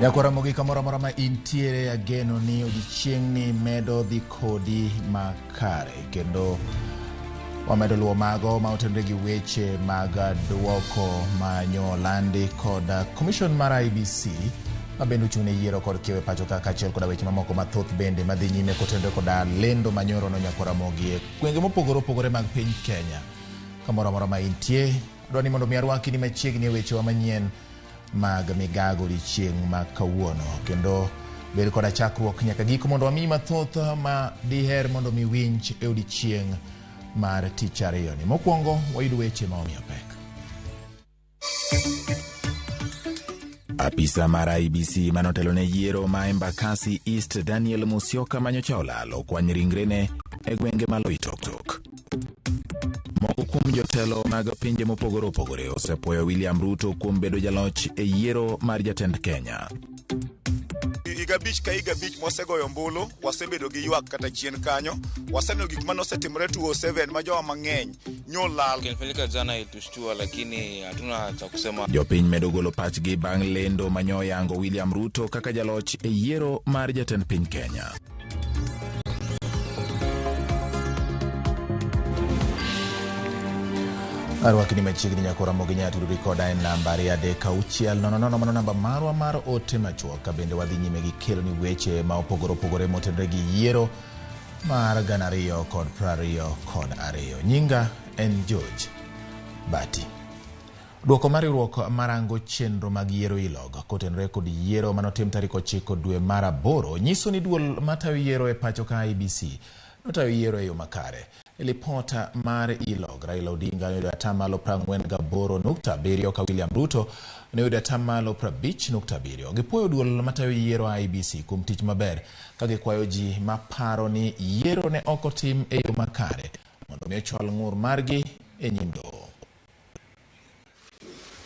Nyakwara Ramogi kamoro amora ma intiere, ageno ni odiechieng'ni medo dhi kodi makare kendo wamedo luwo mago ma otenore gi weche mag duoko ma nyolandi kod commission mar IEBC ma bende ochung' ne yiero kod kiewo e pacho ka kaachiel koda weche mamoko mathoth bende madhi nyime kotenore koda lendo manyoro no Nyakwara Ramogi e gwenge mopogore opogore mag piny Kenya. Kamoro amora ma intie, adwa ni mondo mi arwaki ni machiegni e wechewa manyien mag migago odiechieng' ma kawuono kendo bed koda chakruok nyaka giko mondo wamiyi mathoth ma diher mondo mi winj e odiechieng' mar tich ariyo ni. Mokwongo wayud weche ma omiyo pek. Apisa mar IEBC manotelo ne yiero ma Embakasi East Daniel Musyoka manyocha olal okwany ringrene e gwenge ma Loitoktok. Moko kuom jotelo mag pinje mopogore opogore osepuoyo William Ruto kuom bedo jaloch e yiero mar jatend Kenya. Higa abich ka higa abich mwasegoyo ombulu, wasebedo gi ywak kata chien kanyo. Waseneno gik mane osetimore 2007 ma jowa mang'eny nyolal. Kilifanyika jana ilitushtua, lakini hatuna cha kusema. Jopiny medo golo pachgi bang' lendo manyoyango William Ruto kaka jaloch e yiero mar jatend piny Kenya. Arwakni machiegni Nyakwar Ramogi nyalo tudori koda e namba 23600, mano namba marwa mar ote machuok. Ka bende wadhi nyime gi kelo ni weche ma opogore opogore motenore gi yiero mar 2022. Nyinga en George Bati. Duoko mar riwruok marango chenro mag yiero ILOG kotenore kod yiero manotim tarik 9 dwe mar 8 nyiso ni duol matayo yiero e pacho ka IEBC notayo yiero e yo makare. E lipota mar ILOG, Raila Odinga noyudo atamalo 48.7 ka William Ruto noyudo atamalo 50.7. Gipuoyo duol matayo yiero IEBC kuom tich maber ka gikwayo ji maparo ni yiero ne ok otim e yo makare mondo mi ochwal ng'ur margi e nyim doho.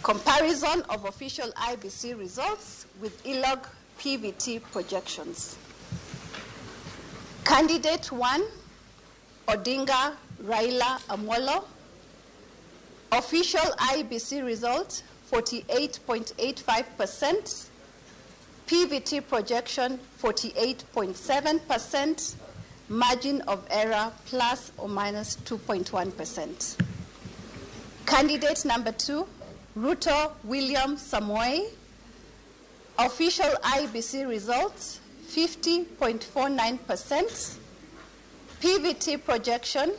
Comparison of official IEBC results with ILOG PVT projections. Candidate 1, Odinga Raila Amolo. Official IEBC result 48.85%, PVT projection 48.7%, margin of error plus or minus 2.1%. Candidate number 2, Ruto William Samoei. Official IEBC results 50.49%, PVT projection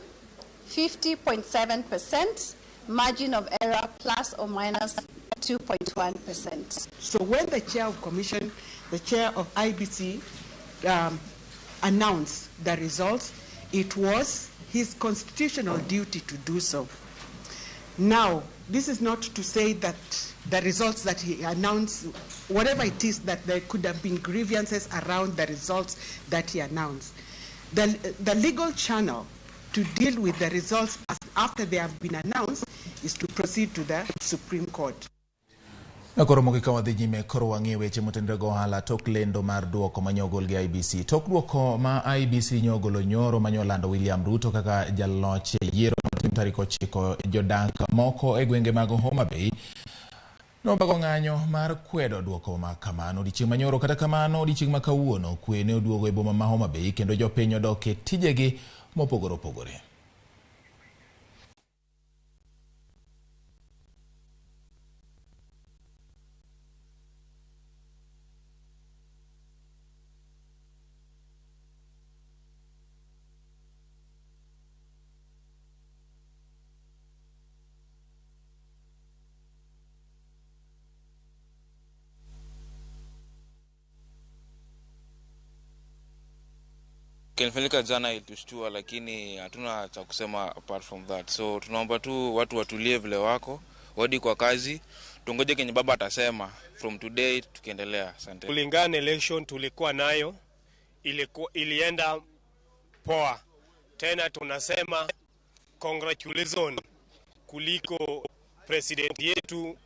50.7%, margin of error plus or minus 2.1%. So when the chair of commission, the chair of IEBC announced the results, it was his constitutional duty to do so. Now, this is not to say that the results that he announced, whatever it is, that there could have been grievances around the results that he announced. The legal channel to deal with the results after they have been announced is to proceed to the Supreme Court. Koro mogik ka wadhi nyime koro wang'e weche motenore go ohala tok lendo mar duoko manyogol gi IEBC. Tok duoko ma IEBC nyogolo nyoro manyolando William Ruto kaka jaloch e yiero motim tarik 9, jodak moko e gwenge mag Homa Bay nobago ng'anyo mar kwedo duoko ma kamano odiechieng' manyoro. Kata kamano odiechieng' ma kawuono kwe ne oduogo e boma ma Homa Bay kendo jopiny odok e tijegi mopogore opogore. Kilifanyika jana ilitushtua, lakini hatuna cha kusema apart from that. So tunaomba tu watu watulie vile wako, wadi kwa kazi, tungoje kenye baba atasema from today tukiendelea. Asante. Kulingana na election tulikuwa nayo, ilienda poa. Tena tunasema congratulations kuliko president yetu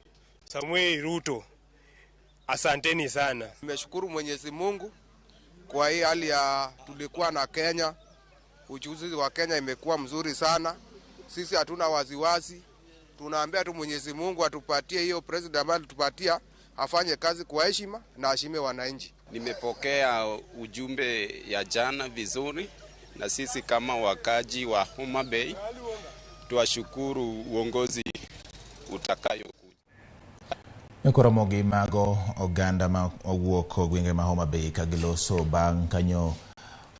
Samuel Ruto. Asanteni sana. Nimeshukuru Mwenyezi Mungu kwa hii hali ya tulikuwa na Kenya. Uchaguzi wa Kenya imekuwa mzuri sana. Sisi hatuna wasiwasi. Tunaambia tu Mwenyezi Mungu atupatie hiyo president ambaye alitupatia, afanye kazi kwa heshima na aheshime wananchi. Nimepokea ujumbe ya jana vizuri, na sisi kama wakaji wa Homa Bay tuwashukuru uongozi utakayokuja. Koromogi mago oganda ma owuok gwenge ma Homa Bay ka giloso bang' kanyo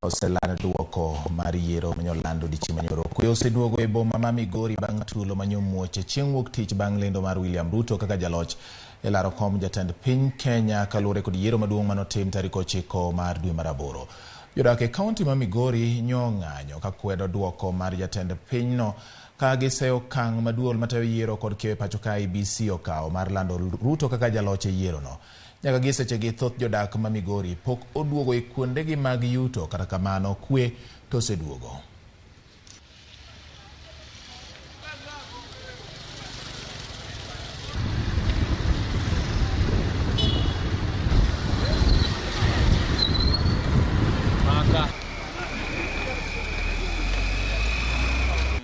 oseland duoko mar yiero manyoland odiochieng' manyoro. Kwe oseduogo e boma ma Migori bang' tulo manyomuoch chieng' wuok tich bang' lendo mar William Ruto kaka jaloch e laro kom jatend piny Kenya kaluwore kod yiero maduong' manotim tarik 9 mar dwe mar 8. Jodak e kaunti ma Migori nyo ng'anyo ka kwedo duoko mar jatend pinyno ka giseyo okang' maduol matayo yiero kod kiewo e pacho ka IEBC okawo mar lando Ruto kaka jaloch e yierono. Nyaka gi sechegi thoth jodak ma Migori pok oduogo e kuondegi mag yuto, kata kamano kwe to oseduogo.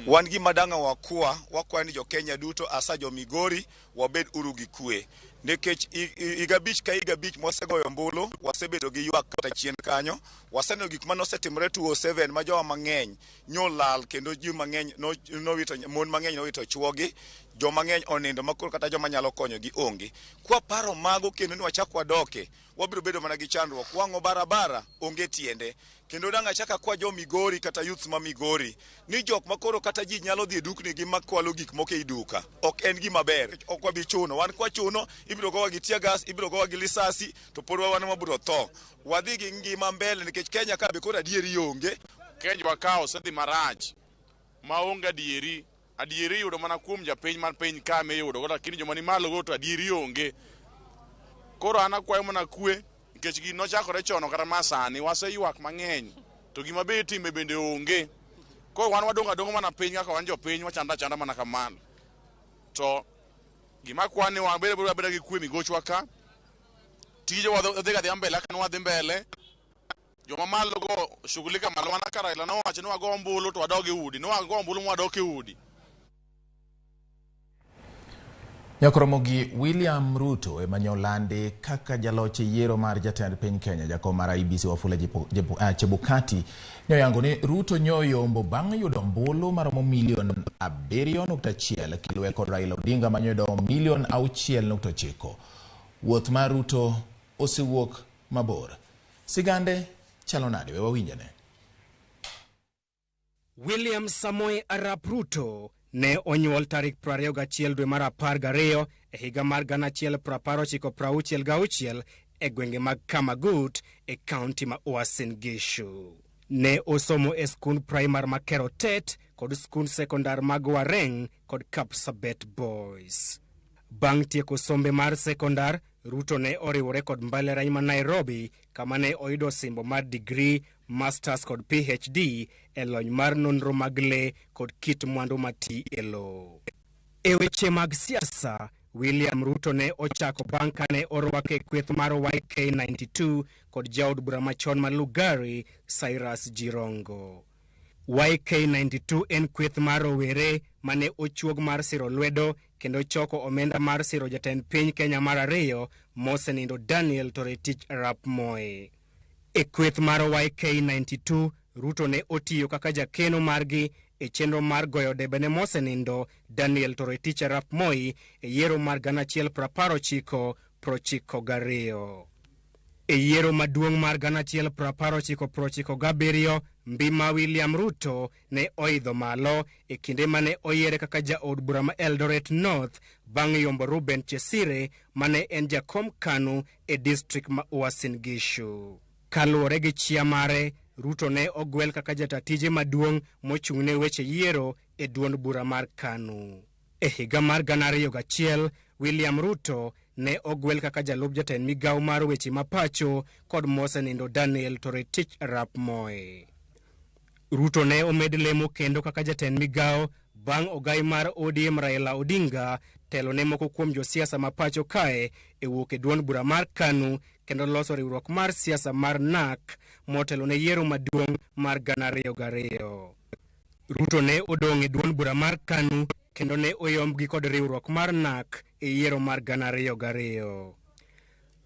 Wan gima dang'a wakwa, wakwayo ni jo Kenya duto asa jo Migori wabed uru gi kwe. Nikech higa abich ka higa abich mwasegoyo ombulu, wasebedo gi ywak kata chien kanyo, waseneno gik mane osetimore 2007 ma jowa mang'eny nyolal kendo ji mang'eny nowito, mon mang'eny nowito chuogi, joma ng'eny onindo makoro kata joma nyalo konyogi onge. Kwaparo mago kendo ni wachak wadoke, wabiro bedo mana gi chandruok. Wang'o barabara onge tiende. Kendo dang' achak akwa jo Migori kata youths ma Migori ni jok makoro kata ji nyalo dhi e dukni gi makwalo gik moko ei duka ok en gima ber. Ok wabi chuno, wan kwachuno ibiro gowa gi tear gas, ibiro gowa gi lisasi, to pod wan wabiro tho. Wadhi gi ngima mbele nikech Kenya ka be koro adieri onge. Kenya wa ka osedhi marach maonge adieri. Adieri iyudo mana kuom japiny mar piny ka miyudo, lakini joma ni malo go to adieri onge. Koro an akwayo mana kwe nikech gini nochakore chon kata ma sani waseywak mang'eny to gima be itime bende onge. Koro wan wadong' adong'a mana piny kaka wan jopiny wachando achanda mana kamano. To gima akwayo ni wabed abeda gi kwe migochwa ka, tije wadhi ga dhi mbele kaka nwadhi mbele. Joma malo go shughulika malo mana ka Raila nowacho ni wago ombulu to wadog e udi, ni wago ombulu mwadok e udi. Nyakoromogi William Ruto ema nyolandi kaka jaloch e yiero mar jatend piny Kenya. Jakom mar IEBC Wafula Chebukati nyoyango ni Ruto nyoyombo bang' yudo ombulu maromo milion 7.1 kiluwe kod Raila Odinga manyoyudo milion 6.9. Wuoth mar Ruto osewuok mabor. Sigande chalo nade? We wawinjane. William Samoei Arap Ruto ne onyuol tarik 21 dwe mar 12 e higa mar 1966 e gwenge mag Kamagut e kaunti ma Uasin Gishu. Ne osomo e skund primar ma Kerotet kod skund sekondar mag Wareng kod Kapsabet Boys. Bang' tieko sombe mar sekondar, Ruto ne oriwore kod mbalariany ma Nairobi kama ne oyudo osimbo mar degree, masters kod PhD e lony mar nonro mag lee kod kit mwandu mati e lowo. E weche mag siasa, William Ruto ne ochako bang' kane orwake e kweth mar YK92 kod jaod bura machon ma Lugari, Cyrus Jirongo. YK92 en kweth mar rowere mane ochuog mar siro lwedo kendo choko omenda mar siro jatend piny Kenya mar ariyo mosenindo Daniel Toroitich arap Moi. E kweth mar YK92, Ruto ne otiyo kaka jakeno margi e chenro mar goyo debe ne mosenindo Daniel Toroitich arap Moi e yiero mar 1992. E yiero maduong' mar 1997, Mbima William Ruto ne oidho malo e kinde mane oyiere kaka jaod bura ma Eldoret North bang' yombo Ruben Chesire mane en jakom KANU e district ma Uasin Gishu. Kaluwore gi chia mare, Ruto ne ogwel kaka jata tije maduong' mochung'ne weche yiero e duond bura mar KANU. E higa mar 2001, William Ruto ne ogwel kaka jalup jatend migawo mar weche mapacho kod mosenindo Daniel Toroitich arap Moi. Ruto ne omed lemo kendo kaka jatend migawo bang' ogai mar ODM Raila Odinga telo ne moko kuom josiasa mapacho kae e wuok e duond bura mar KANU kendo loso riwruok mar siasa mar NARC motelo ne yiero maduong' mar 2002. Ruto ne odong' e duond bura mar KANU kendo ne oyombgi kod riwruok mar NARC e yiero mar 2002.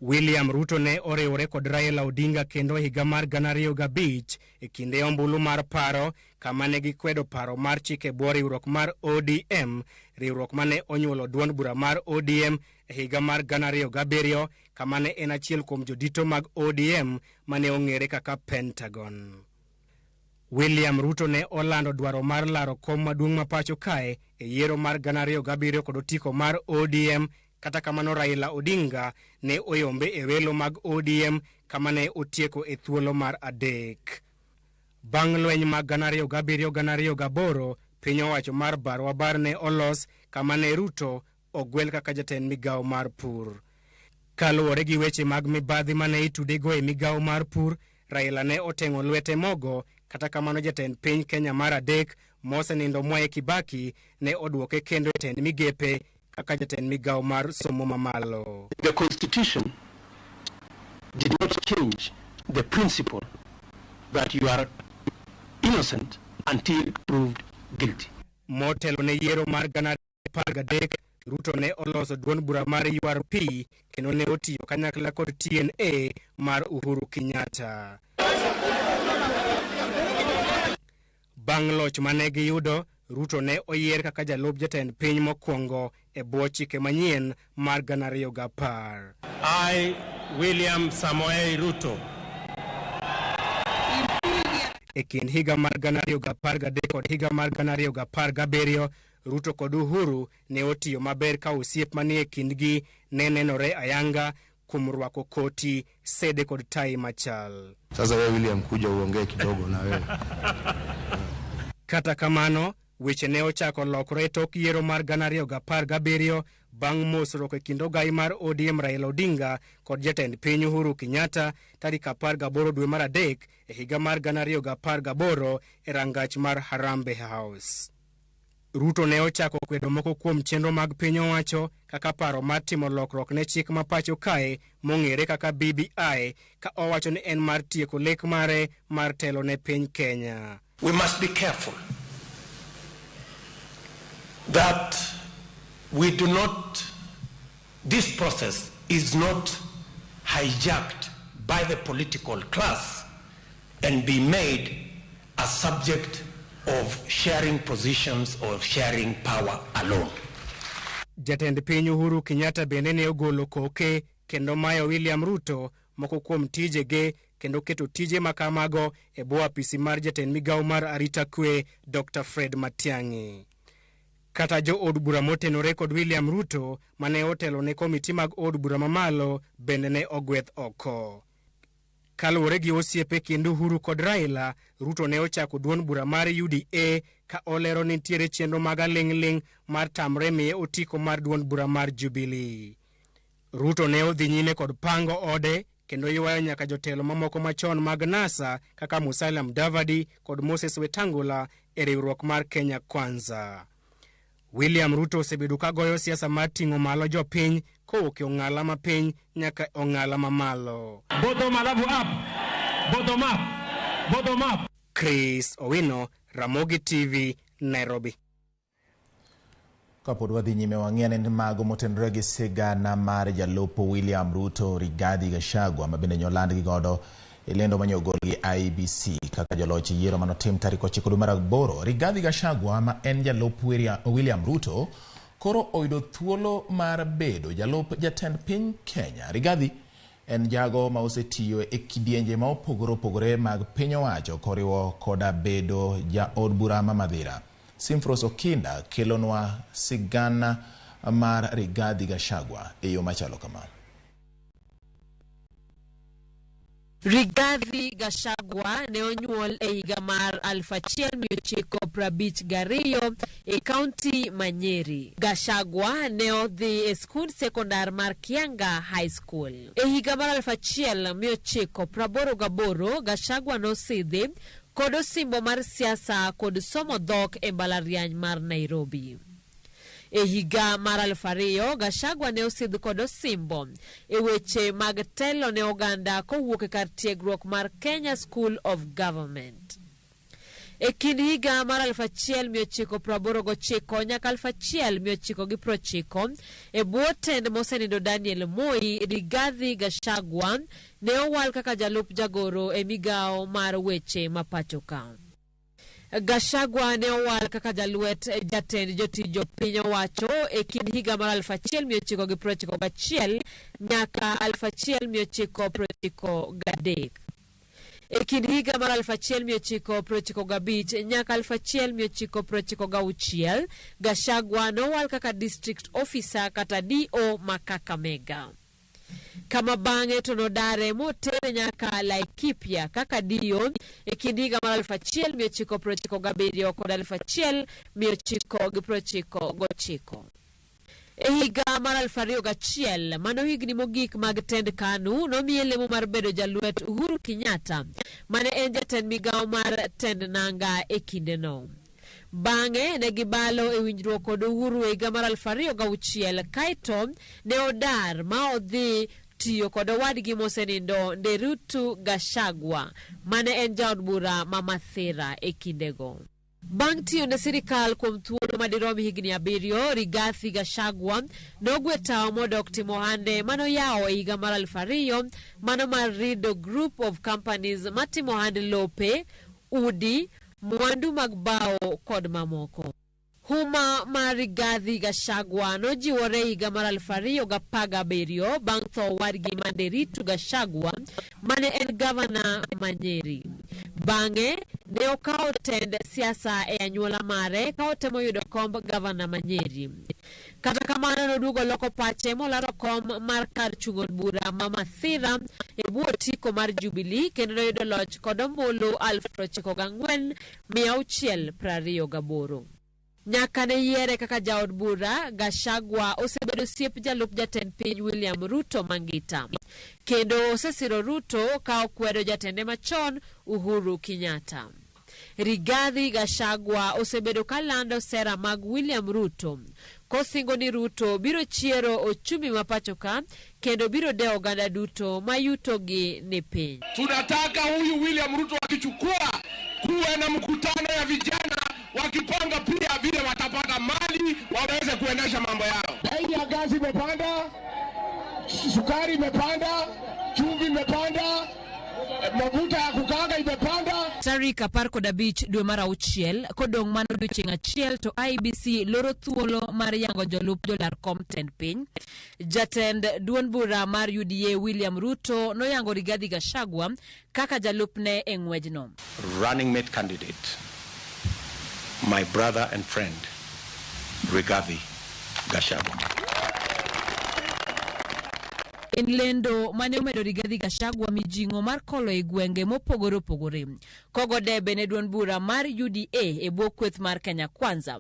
William Ruto ne oriwore kod Raila Odinga kendo e higa mar 2005 e kinde ombulu mar paro kama ne gikwedo paro mar chike bwo riwruok mar ODM, riwruok mane onyuolo duond bura mar ODM e higa mar 2007 kama ne en achiel kuom jodito mag ODM mane ong'ere kaka Pentagon. William Ruto ne olando dwaro mar laro kom maduong' ma pacho kae e yiero mar 2007 kod otiko mar ODM. Kata kamano Raila Odinga ne oyombe e welo mag ODM kama ne otieko e thuolo mar 3. Bang' lweny mag 2007-2008, piny owacho mar barwa bar ne olos kama ne Ruto ogwel kaka jatend migawo mar pur. Kaluwore gi weche mag mibadhi mane itudego e migawo mar pur, Raila ne oteng'o lwete mogo. Kata kamano jatend piny Kenya mar 3 mosenindo Mwai Kibaki ne odwoke kendo e tend migepe kaka jatend migawo mar somo mamalo. The constitution did not change the principle that you are innocent until proved guilty. Motelo ne yiero mar 2013, Ruto ne oloso duond bura mar URP kendo ne otiyo kanyakla kod TNA mar Uhuru Kenyatta. Bang' loch mane giyudo, Ruto ne oyier kaka jalup jatend piny mokwongo e bwo chike manyien mar 2010. I, William Samoei Ruto. E kind higa mar 2013 kod higa mar 2017, Ruto kod Uhuru ne otiyo maber ka osiep manie kindgi ne nenore ayanga kuom rwako koti, sede kod tai machal. Sasa wewe William, kuja uongee kidogo na wewe. Kata kamano, weche ne ochako lokore tok yiero mar 2017 bang' mosruok e kind ogai mar ODM Raila Odinga kod jatend piny Uhuru Kenyatta tarik 18 dwe mar 3 e higa mar 2018 e rangach mar Harambee House. Ruto ne ochako kwedo moko kuom chenro mag piny owacho kaka paro mar timo lokruok ne chik ma pacho kae mong'ere kaka BBI ka owacho ni en mar tieko lek mare mar telo ne piny Kenya. We must be careful that we do not, this process is not hijacked by the political class and be made a subject of sharing positions or sharing power alone. Jatend piny Uhuru Kenyatta bende ne ogolo koke kendo mayo William Ruto moko kuom tijege kendo keto tije makamago e bwo apisi mar jatend migawo mar arita kwe Dr. Fred Matiang'i. Kata jo od bura motenore kod William Ruto mane otelo ne komiti mag od bura mamalo bende ne ogweth oko. Kaluwore gi osiepe kind Uhuru kod Raila, Ruto ne ochako duond bura mar UDA ka olero ni nitiere chenro mag aling'ling' mar tamre miye otiko mar duond bura mar Jubilee. Ruto ne odhi nyime kod pango ode kendo ywayo nyaka jotelo mamoko machon mag NASA kaka Musalia Mudavadi kod Moses Wetangula e riwruok mar Kenya Kwanza. William Ruto osebedo ka goyo siasa mar ting'o malo jopiny kowuok e ong'ala mapiny nyaka ong'ala mamalo. Bottom up. Bottom up. Bottom up. Chris Owino, Ramogi TV, Nairobi. Kapod wadhi nyime wang'e ni mago motenore gi sigana mar jalup William Ruto Rigathi Gachagua ma bende nyoland gi godo e lendo mane ogol gi IEBC kaka joloch yiero manotim tarik 9 dwe mar 8. Rigathi Gachagua ma en jalup William Ruto koro oyudo thuolo mar bedo jalup jatend piny Kenya. Rigathi en jago ma osetiyo e kidienje ma opogore opogore mag piny owacho koriwo koda bedo jaod bura ma Mathira. Simfros Okinda kelonwa sigana mar Rigathi Gachagua e yo machalo kama. Rigathi Gachagua ne onyuol e higa mar 1952 e kaunti ma Nyeri. Gachagua ne odhi e skund sekondar mar Kianga High School. E higa mar 1988 Gachagua nosidhi kod osimbo mar siasa kod somo dhok e mbalariany mar Nairobi. E higa mar 2000 Gachagua ne osidh kod osimbo e weche mag telo ne oganda kowuok e kar tiegruok mar Kenya School of Government. E kind higa mar 1989 nyaka 1990 e bwo tend mosenindo Daniel Moi, Rigathi Gachagua ne owal kaka jalup jagoro e migawo mar weche ma pacho ka. Gachagua ne owal kaka jalwet jatend jotij jopiny owacho e kind higa mar 1991 nyaka 1993. E kind higa mar 1995 nyaka 1996, Gachagua nowal kaka district officer kata DO ma Kakamega. Kama bang'e to nodare motere nyaka Laikipia kaka DO e kind higa mar 1997 kod 1999. E higa mar 2001, mano higni mogik mag tend KANU, nomiye lemo mar bedo jalwet Uhuru Kenyatta, mane en jatend migawo mar tend nanga e kindeno. Bang'e ne gibalo e winjruok kod Uhuru e higa mar 2006, kaeto ne odar ma odhi tiyo kod owadgi mosenindo Nderutu Gachagua, mane en jaod bura ma Mathira e kindego. Bang' tiyo ne sirikal kuom thuolo madirom higni 7, Rigathi Gachagua nogwe tawo modok timo ohande manoyawo e higa mar 2000, mano mar Rido Group of Companies matimo ohand lope, udi, mwandu mag bao kod mamoko. Huma mar Rigathi Gachagua nojiwore higa mar 2017 bang' tho owadgi ma Nderitu Gachagua mane en gavana ma Nyeri. Bang'e ne okawo tend siasa e anyuola mare ka otemo yudo komb gavana ma Nyeri. Kata kamano noduogo loko pache molaro kom mar kar chung' od bura ma Mathira e bwo otiko mar Jubilee kendo noyudo loch kod ombulu 94,628. Nyaka ne yiere kaka jaod bura, Gachagua osebedo osiep jalup jatend piny William Ruto Mangita. Kendo osesiro Ruto ka okwedo jatende machon Uhuru Kenyatta. Rigathi Gachagua osebedo ka lando sera mag William Ruto, kosingo ni Ruto biro chiero ochumi ma pacho ka kendo biro dewo oganda duto ma yutogi ni piny. Tunataka huyu William Ruto akichukua, kuwe na mkutano ya vijana wakipanga pia vile watapata mali waweze kuendesha mambo yao. Bei ya gasi imepanda, sukari imepanda, chumvi imepanda, mafuta ya kukaanga imepanda. Tarik 15 dwe mar auchiel kodong' mana odiochieng' achiel to IEBC loro thuolo mar yango jolup jolar kom tend piny. Jatend duond bura mar UDA William Ruto noyango Rigathi Gachagua kaka jalupne e ng'wejno. Running mate candidate, my brother and friend, Rigathi Gachagua. En lendo mane omedo Rigathi Gachagua mijing'o mar kolo e gwenge mopogore opogore. Kogo debe ne duond bura mar UDA e bwo kweth mar Kenya Kwanza.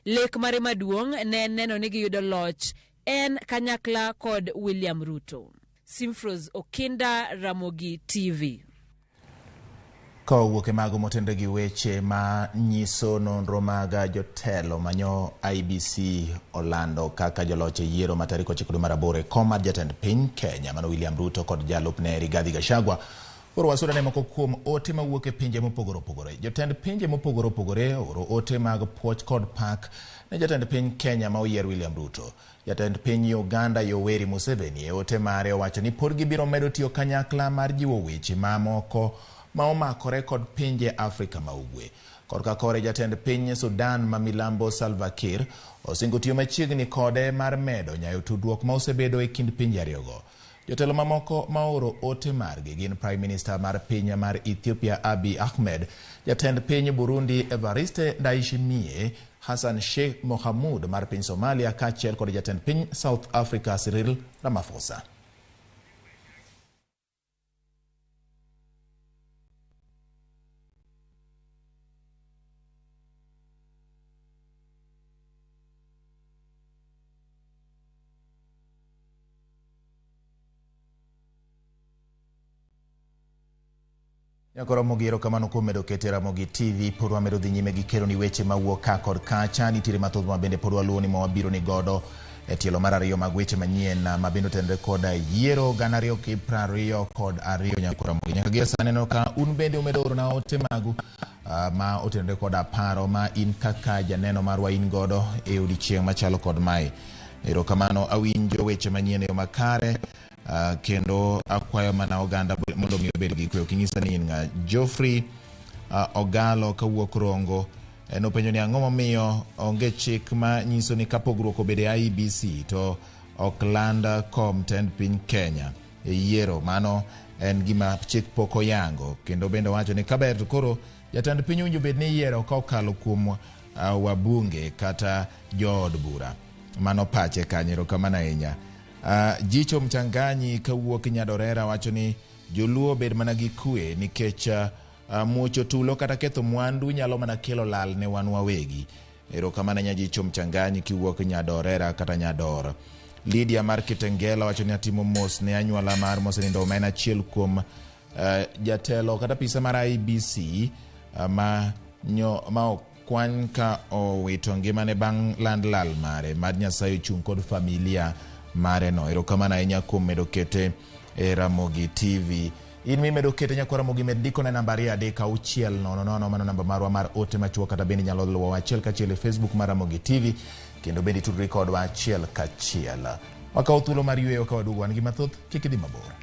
Lek mare maduong' ne neno ni giyudo loch en kanyakla kod William Ruto. Simfros Okinda, Ramogi TV. Ka owuok e mago motenre gi weche ma nyiso nonro mag jotelo manyo IEBC olando kaka joloch e yiero ma tarik 9 dwe mar aboro e kom mar jatend piny Kenya mano William Ruto kod jalupne Rigathi Gachagua. Koro wasud ane moko kuom ote mawuok e pinje mopogore opogore. Jotend pinje mopogore opogore oro ote mag puoch kod pak ne jatend piny Kenya ma oyier William Ruto. Jatend piny Uganda Yoweri Museveni e ote mare owacho ni pod gibiro medo tiyo kanyakla mar jiwo weche mamoko ma omakore kod pinje Afrika ma Ugwe. Korka kore jatend piny Sudan ma milambo Salva Kiir osingo tiyo machiegni kode mar medo nyayo tudruok ma osebedo e kind pinje ariyogo. Jotelo mamoko ma oro ote margi gin Prime Minister mar piny mar Ethiopia Abiy Ahmed, jatend piny Burundi Evariste Ndayishimiye, Hassan Sheikh Mohamud mar piny Somalia kaachiel kod jatend piny South Africa Cyril Ramaphosa. Nyakoro Ramogi, erokamano kuom medo kete Ramogi TV. Pod wamedo dhi nyime gi kelo ni weche mawuok ka kod kacha. Nitiere mathoth ma bende pod waluwo ni ma wabiro ni godo e tielo mar ariyo mag weche manyien ma bende otenre kod yiero 2022. Nyakoro Ramogi, nyaka gie sani aneno ka un bende umedo orona ote magu. Ma otenore koda paro ma in kaka janeno marwa in godo e odiechieng' machalo kod mae. Erokamano, awinjo weche manyien e yo makare, kendo akwayo mana oganda mondo mi obed gi kwe. Ok inyisa ni in ng'a. Geoffrey Ogalo kawuok Rongo nopenjo ni ang'o momiyo onge chik ma nyiso ni ka pogruok obedo e IEBC to ok land kom tend piny Kenya e yiero. Mano en gima chik pok oyango. Kendo bende owacho ni kaber to koro jatend piny owinjo bed ni iyiero ka okalo kuom wabunge kata jood bura. Mano pache kanyo. Erokamano ahinya. Jicho Mchanganyi kawuok Nyadorera wacho ni joluo obed mana gi kwe nikech muocho tulo kata ketho mwandu nyalo mana kelo lal ne wan wawegi. Erokamano ahinya Jicho Mchanganyi kiwuok Nyadorera kata Nyador. Lydia mar Kitengela wacho ni atimo mos ne anyuola mar mosenindo ma en achiel kuom jatelo kata apisa mar IEBC ma okwany ka owito ngimane bang' land lal mare. Mad Nyasaye ochung' kod familia mare no. Erokamano ahinya kuom medo kete e Ramogi TV. In mimedo kete nyakwa Ramogi, med ndiko ne namba 23600, mano namba marwa mar ote machuok, kata bende inyalo luwowa achiel kachiel e Facebook mar Ramogi TV, kendo bende itudri kodwa achiel kachiel. Wakawo thuolo mar yweyo ka waduogo wan gi mathoth, kik idhi mabor.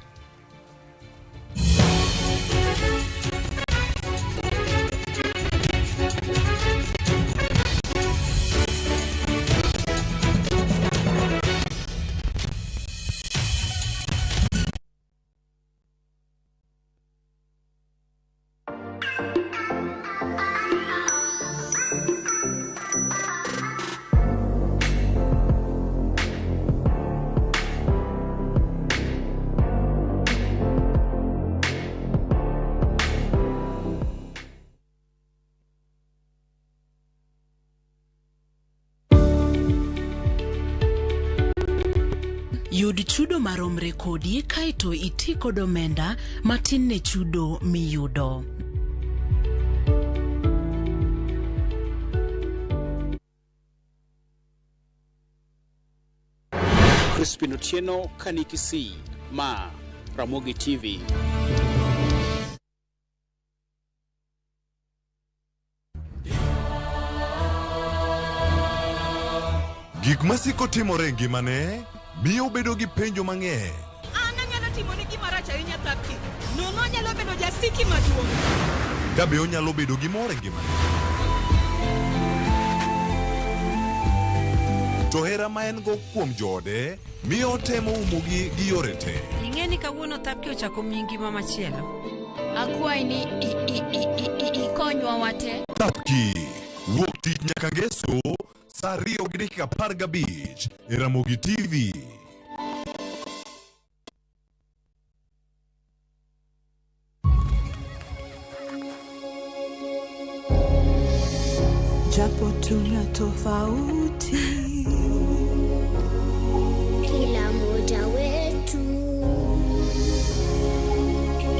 Yud chudo maromre kodi kaeto iti kod omenda matin ne chudo miyudo. Crispin Otieno Kanikisi, ma Ramogi TV. Gik masiko timore e ngimane miyo obedo gi penjo mang'eny. An anyalo timoni gima rach ahinya Thapki. Nono anyalo bedo jasiki maduong'. Ka be onyalo bedo gi mor e ngimane. To hera ma en go kuom joode miyo otemo umogi gi yore te. Ing'e ni kawuono Thapki ochako miyi ngima machielo. Akwayi ni ikonywa wate. Thapki, wuok tich nyaka ngeso saa 2:15 e Ramogi TV. Japo tuna tofauti, kila mmoja wetu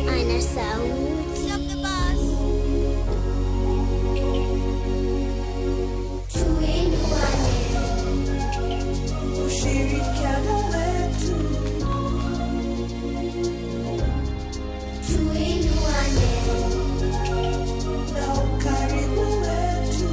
ana sauti. Stop the bus. Tuinuane, ushirikiano wetu, tuinuane, na ukarimu wetu.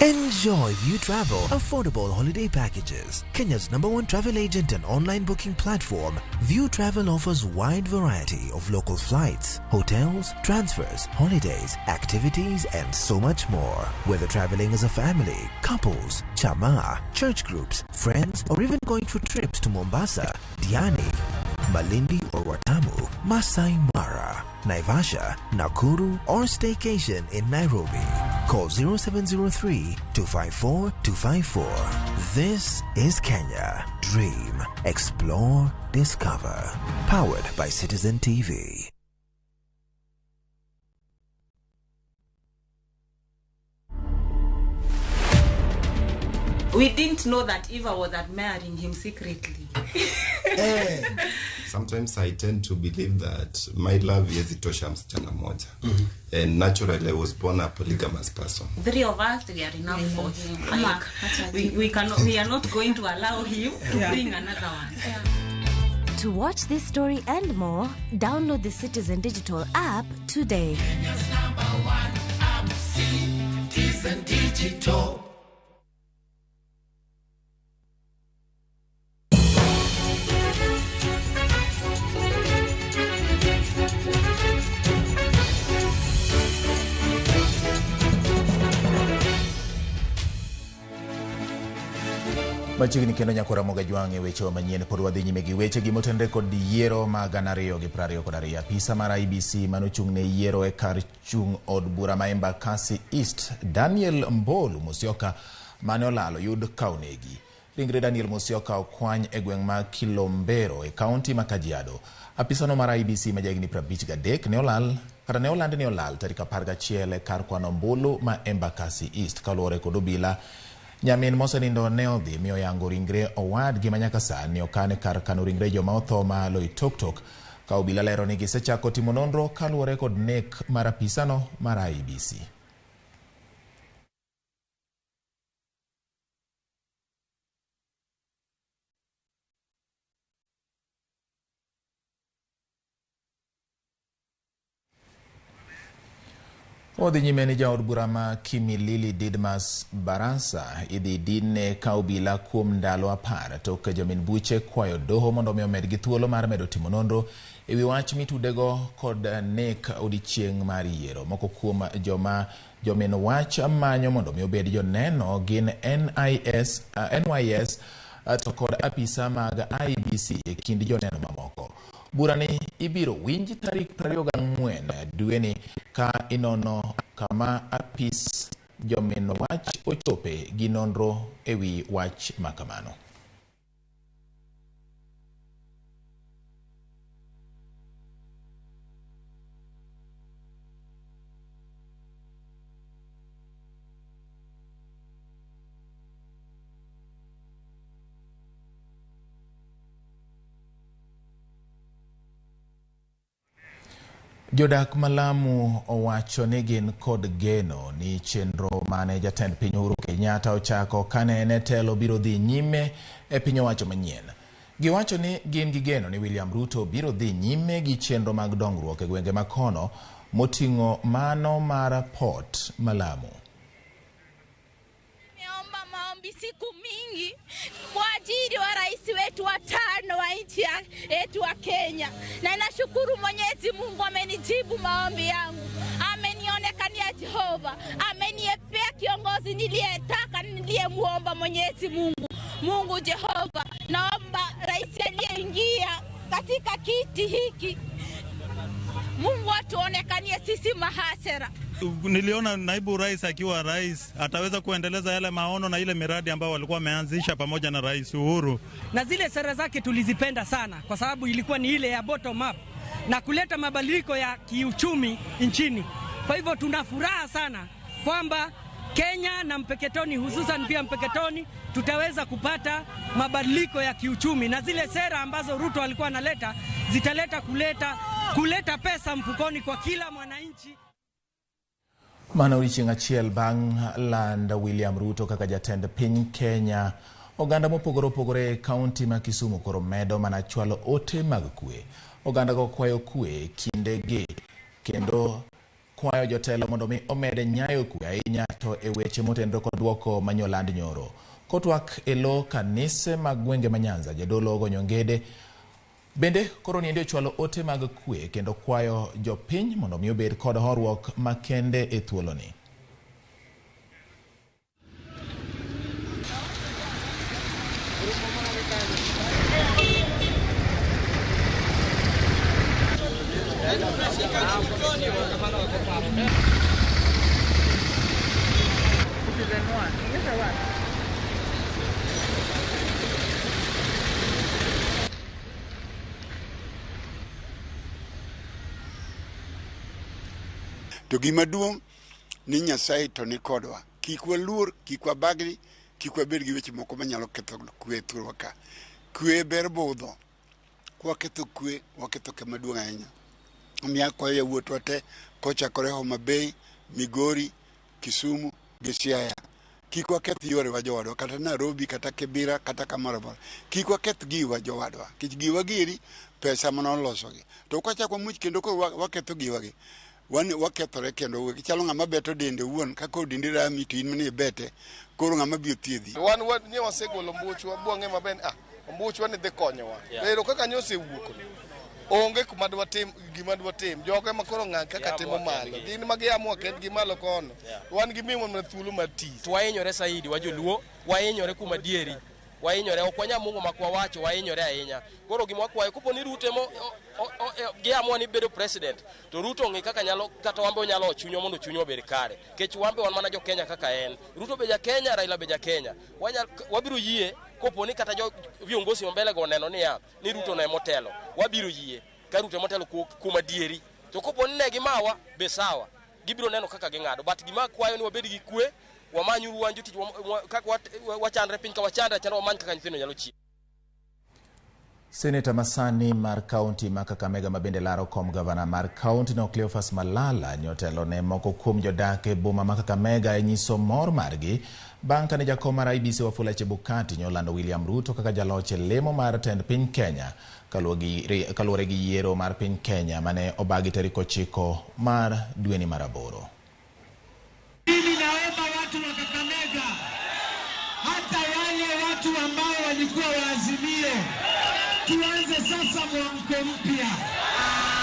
Enjoy View Travel affordable holiday packages. Kenya's number one travel agent and online booking platform, View Travel offers wide variety of local flights, hotels, transfers, holidays, activities, and so much more. Whether traveling as a family, couples, chama, church groups, friends, or even going for trips to Mombasa, Diani, Malindi or Watamu, Masai Mara, Naivasha, Nakuru, or staycation in Nairobi. Call 0703 254 254. This is Kenya. Dream, explore, discover. Powered by Citizen TV. We didn't know that Eva was admiring him secretly. Sometimes I tend to believe that my love haiwezi tosha msichana moja. And naturally I was born a polygamous person. Three of us, we are enough for him. Like, we cannot, we are not going to allow him to bring another one. To watch this story and more, download the Citizen Digital app today. Citizen Digital. Machiegni kendo nyako Ramogi Ajwang' e wechewa manyien pod wadhi nyime gi weche gi motenre kod yiero mag 2022. Apisa mar IEBC manochung' ne yiero e kar chung' od bura ma Embakasi East, Daniel Mbolu Musyoka mane olalo yud ka onegi. Ringre Daniel Musyoka okwany e gweng' ma Kilombero e kaunti ma Kajiado. Apisano mar IEBC ma jahigni 53 ne olal kata ne oland ni olal tarik 11 e kar kwano ombulu ma Embakasi East kaluwore kod obila. Nyamin mosenindo ne odhi mi oyango ringre owadgi ma nyaka sani okan e kar kano ringre joma otho ma Loitoktok ka obila lero ni gisechako timo nonro kaluwore kod nek mar apisano mar IEBC. Odhi nyime ni jaod bura ma Kimilili Didmas Barasa idhi dinne ka obila kuom ndalo 10 tok jomin buche kwayo doho mondo mi omedgi thuolo mar medo timo nonro ewi wach mitudego kod nek odiechieng' mar yiero. Moko kuom joma jomin wach manyo mondo mi obed joneno gin NIS, NYS to kod apisa mag IEBC e kind joneno mamoko. Burani ibiro winj tarik 24 dweni ka inono kama apis jomin wach ochope gi nonro ewi wach makamano. Jodak ma Lamu owacho ni gin kod geno ni chenro mane jatend piny Uhuru Kenyatta ochako kane en e telo biro dhi nyime e piny owacho manyien. Giwacho ni gin gi geno ni William Ruto biro dhi nyime gi chenro mag dongruok e gwenge ma kono moting'o mano mar Port ma Lamu. Maombi siku mingi kwa ajili wa rais wetu wa tano wa nchi yetu wa Kenya, na nashukuru Mwenyezi Mungu amenijibu maombi yangu, amenionekania Jehova, ameniepea kiongozi niliyetaka, niliyemuomba Mwenyezi Mungu. Mungu Jehova, naomba rais aliyeingia katika kiti hiki, Mungu atuonekanie sisi mahasera. Niliona naibu rais akiwa rais ataweza kuendeleza yale maono na ile miradi ambayo walikuwa wameanzisha pamoja na Rais Uhuru. Na zile sera zake tulizipenda sana kwa sababu ilikuwa ni ile ya bottom up na kuleta mabadiliko ya kiuchumi nchini. Kwa hivyo tuna furaha sana kwamba Kenya na Mpeketoni, hususan pia Mpeketoni, tutaweza kupata mabadiliko ya kiuchumi, na zile sera ambazo Ruto alikuwa analeta zitaleta kuleta pesa mfukoni kwa kila mwananchi. Mano odiechieng' achiel bang' land William Ruto kaka jatend piny Kenya, oganda mopogore opogore e kaunti ma Kisumu koro medo mana chwalo ote mag kwe. Oganda go kwayo kwe kindegi kendo kwayo jotelo mondo mi omed nyayo kwe ahinya to e weche motenore kod duoko manyoland nyoro. Kotwak e lo kanise mag gwenge ma Nyanza, jadolo ogonyo ngede bende koro niendi ochwalo ote mag kwe kendo kwayo jopiny mondo mi obed kod horuok makende e thuoloni. To gima duong' ni Nyasaye to ni kodwa. Kik waluor, kik wabagni, kik wabed gi weche moko manyalo ketho kwe thurwa ka. Kwe ber budho. Kwaketho kwe, waketho kama duong' ahinya. Omiyo akwayo yawuotwa te kochakore Homa Bay, Migori, Kisumu gi Siaya. Kik waketh yorewa jowadwa, kata Nairobi, kata Kibera, kata kamoro amora. Kik waketh giwa jowadwa, nikech giwa gieri pesa mana olosogi. To kwachako wamuoch kendo koro waketho giwagi, wan wakethore kendo chalo ng'ama beto dende owuon ka koro dendi rami to in mana ibete koro ng'ama biro thiedhi. Wan nye wasegolo ombuchwa bwang'e maber ni ombuchwa ni dhi konyowa. Pero kaka nyo osewuok ni, onge kuma dwatim gima dwatim. Jogo ema koro ng'ang kaka timo malo. Gin ma giamua kendgi malo kono. Wan gi miwa mana thuolo mar tich. To wahinyore saidi wa joluo, wahinyore kuom adieri. Wahinyore, ok wanyal mungo mak wawacho, wahinyore ahinya. Koro gima wakwayo, kopo ni Ruto ema giamua ni bedo president, to Ruto ong'i kaka nyalo, kata wan be onyalo chunywa mondo chunywa obed kare. Nikech wan be wan mana jo Kenya kaka en. Ruto be ja Kenya, Raila be ja Kenya. Wabiro yie kopo ni kata jo viongozi wa mbele go oneno niya, ni Ruto no ema otelo. Wabiro yie ka Ruto ema otelo kuom adieri. To kopo ni ne gimawa, be sawa. Gibiro neno kaka ging'ado. But gima akwayo ni wabed gi kwe, wamanyuru wan jotich, kaka wachandre piny ka wachandre achanda, wamany kaka nyithindo nyalo chiemo. Seneta masani mar kaunti ma Kakamega ma bende laro kom gavana mar kaunti no Cleophas Malala nyotelo ne moko kuom jodak e boma ma Kakamega e nyiso mor margi bang' kane jakom mar IEBC Wafula Chebukati nyolando William Ruto kaka jaloch e lemo mar tend piny Kenya kaluwore gi yiero mar piny Kenya mane obagi tarik 9 mar dweni mar 8. Mimi naomba watu wa Kakamega, hata wale watu ambao walikuwa waazimio, tuanze sasa mwamko mpya,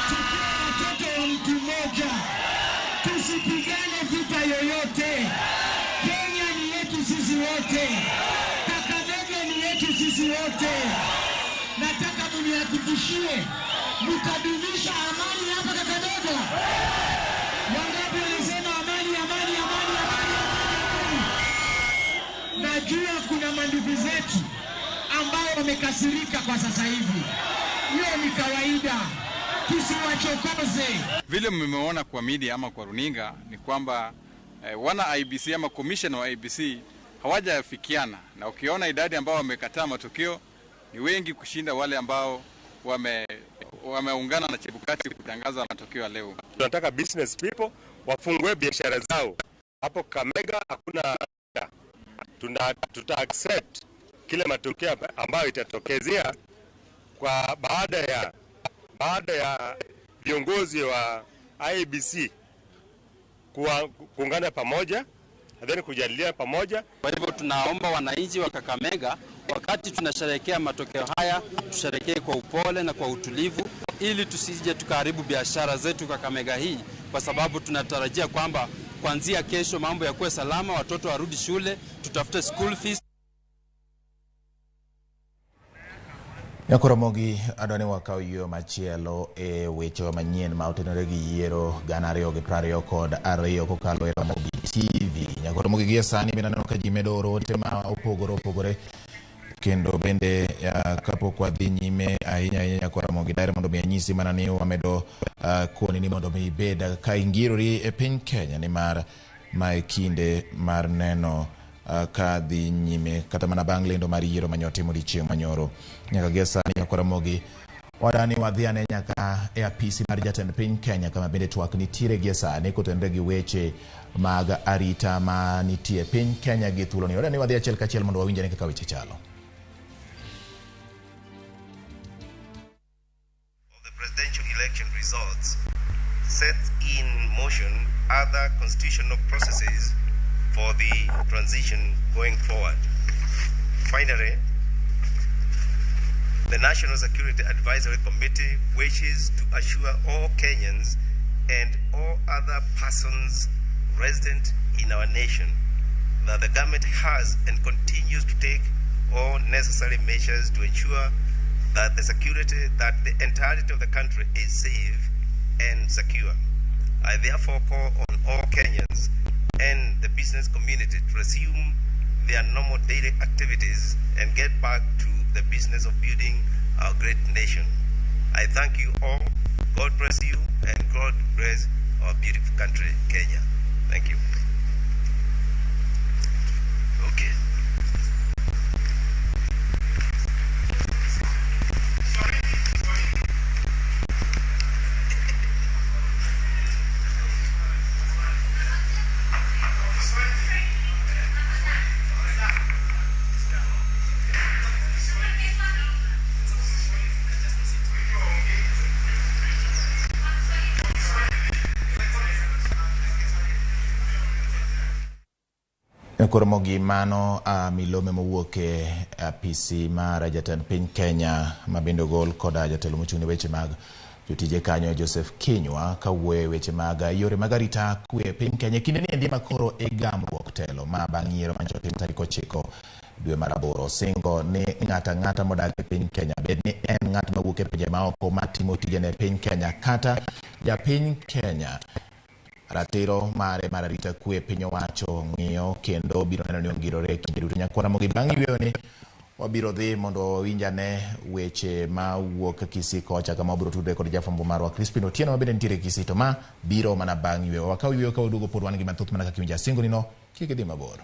tukiwa watoto wa mtu mmoja, tusipigane vita yoyote. Kenya ni yetu sisi wote, Kakamega ni yetu sisi wote. Nataka mnihakikishie mtadumisha amani hapa Kakamega. Wangapi walisema amani, amani, amani, amani, amani? Najua kuna mandugu zetu ambao wamekasirika kwa sasa hivi. Hiyo ni kawaida, tusiwachokoze. Vile mmeona kwa media ama kwa runinga ni kwamba wana IEBC ama commission wa IEBC hawajafikiana, na ukiona idadi ambao wamekataa matokeo ni wengi kushinda wale ambao wameungana na Chebukati kutangaza matokeo ya leo. Tunataka business people wafungue biashara zao. Hapo Kakamega hakuna, tuta accept kile matokeo ambayo itatokezea kwa baada ya viongozi wa IEBC kuungana pamoja and then kujadiliana pamoja. Kwa hivyo tunaomba wananchi wa Kakamega, wakati tunasherehekea matokeo haya, tusherehekee kwa upole na kwa utulivu, ili tusije tukaharibu biashara zetu Kakamega hii, kwa sababu tunatarajia kwamba kuanzia kesho mambo yakuwe salama, watoto warudi shule, tutafute school fees. Nyakoromogi adwani wakaw yo machielo e weche manyien ma otenore gi yiero 2022 kokalo e Ramogi TV. Nyakoromogi gie sani bende aneno ka ji medo oro ote ma opogore opogore, kendo bende kapok wadhi nyime ahinya ahinya Nyakoromogi daher mondo mi anyisi mana ni wamedo koni ni mondo mi ibed ka ingirori e piny Kenya, nimar mae kinde mar neno ka dhi nyime kata mana bang' lendo mar yiero manyotimo odiechieng' manyoro. Nyaka gie sani Nyakoromogi wadani wadhi ane nyaka e apisi mar jatend piny Kenya kama bende twak nitiere gie sani kotenore gi weche mag arita ma nitie piny Kenya gi thuoloni. Wadani wadhi achiel kachiel mondo wawinj ane kaka weche chalo. The presidential election results set in motion other constitutional processes for the transition going forward. Finally, the National Security Advisory Committee wishes to assure all Kenyans and all other persons resident in our nation that the government has and continues to take all necessary measures to ensure that the security, that the entirety of the country is safe and secure. I therefore call on all Kenyans and the business community to resume their normal daily activities and get back to the business of building our great nation. I thank you all. God bless you, and God bless our beautiful country, Kenya. Thank you. Okay. Koro mogi mano milome mowuok e apisi mar jatend piny Kenya ma bende ogol koda jatelo mochung' ne weche mag jotije kanyo Joseph Kinyua kawuoyo e weche mag yore mag arita kwe e piny Kenya. Kinde ni endi ma koro igamruok telo ma bang' yiero manyocha otim tarik 9 dwe mar 8 singo ni ng'ato ang'ata modak e piny Kenya, bed ni en ng'at mawuok e pinje maoko matimo tijene e piny Kenya kata japiny Kenya, ratiro mare mar arita kwe piny owacho ng'iyo kendo biro neno ni ongirore kinde duto. Nyakwara Mogi, bang' yweyo ni wabiro dhi mondo wawinj ane weche mawuok Kisii kocha kama wabiro tudre kod jafwambo marwa Crispin Otieno ma bende nitiere Kisii, to ma biro mana bang' yweyo. Wakaw yweyo ka waduogo pod wan gi mathoth mana kaka iwinjo asingoni no, kik idhi mabor.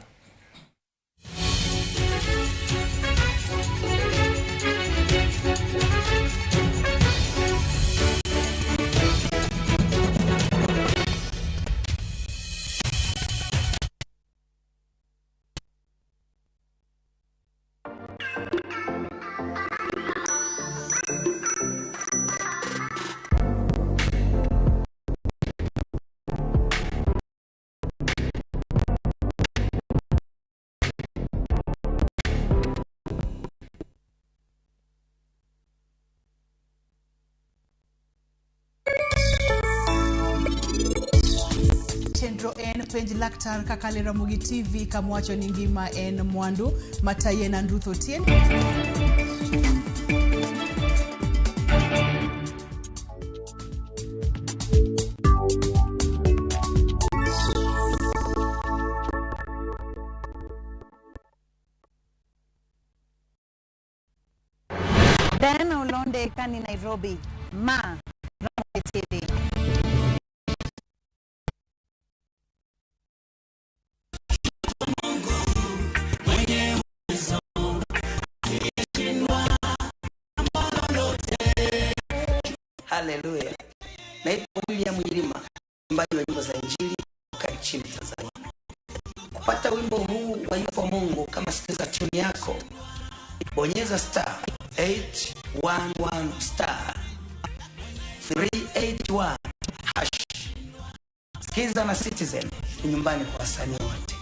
Chenro en penj laktar kaka le Ramogi TV kamwacho ni ngima en mwandu matayi en Andruth Otieno. Diana Olonde kani Nairobi, ma Ramogi TV. Haleluya. Naitwa William Irima, mwimbaji wa nyimbo za Injili kutoka nchini Tanzania. Kupata wimbo huu wa Yupo Mungu kama sikiza tune yako, bonyeza star 811 star 381 hash. Sikiza na Citizen ni nyumbani kwa wasanii wote.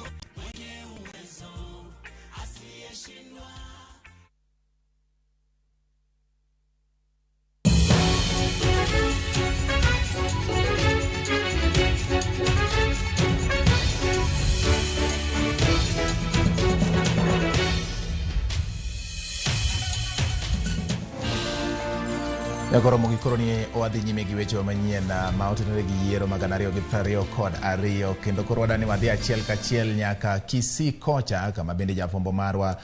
Nyakoro mogikoro ni wadhi nyime gi weche manyien ma otenore gi yiero mag 2022 kendo koro wadani wadhi achiel kachiel nyaka Kisii kocha kama bende jafwambo marwa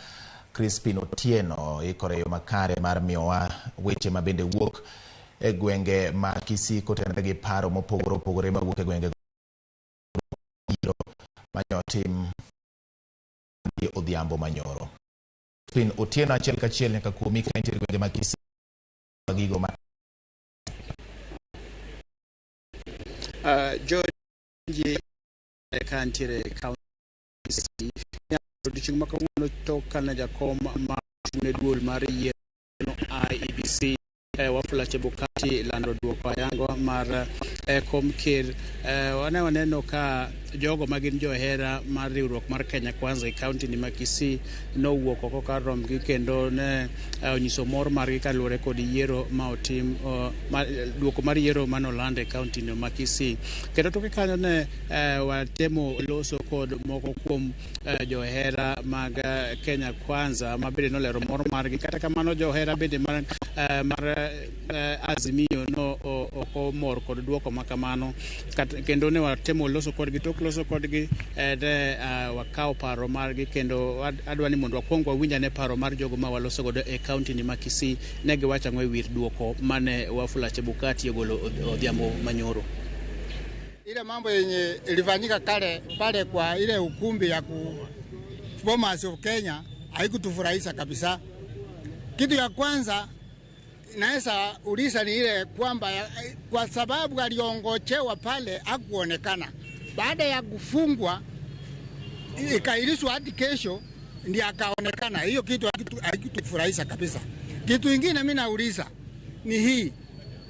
Crispin Otieno ikore yo makare mar miyowa weche ma bende wuok e gwenge ma Kisii kotenore gi paro mopogore opogore mawuok e gwenge yiero manyotim odhiambo manyoro. Crispin Otieno achiel kachiel nyaka kuomi ka intiere gwenge ma Kisii gigo ma George ka ntiere kaunti odiochieng' ma kawuono tok kane jakom ma ochung'ne duol mar yiero IEBC Wafula Chebukati lando duoko ayanga mar Kom ker wane waneno ka jogo ma gin johera mar riwruok mar Kenya Kwanza e kaunti ni ma Kisii nowuok oko kar rombgi kendo ne onyiso mor margi kaluwore kod yiero ma otim duoko mar yiero manoland e kaunti no ma Kisii. Kendo toke kanyo ne watemo loso kod moko kuom johera mag Kenya Kwanza ma bende nolero mor margi. Kata kamano johera bende mar Azimio no ok omor kod duoko ma kamano, kendo ne watemo loso kodgi. Tok loso kodgi ne wakawo paro margi kendo adwa ni mondo wakwong wawinj ane paro mar jogo ma waloso godo e kaunti ni ma Kisii. Ne giwacho ang'o e wi duoko mane Wafula Chebukati ogolo odhiambo manyoro. Ile mambo yenye ilifanyika kale pale kwa ile ukumbi ya ku Bomas of Kenya haikutufurahisha kabisa. Kitu ya kwanza naweza uliza ni ile kwamba kwa sababu aliongochewa pale hakuonekana. Baada ya kufungwa ikailishwa hadi kesho ndiye akaonekana. Hiyo kitu haikutufurahisha kabisa. Kitu ingine mimi nauliza ni hii: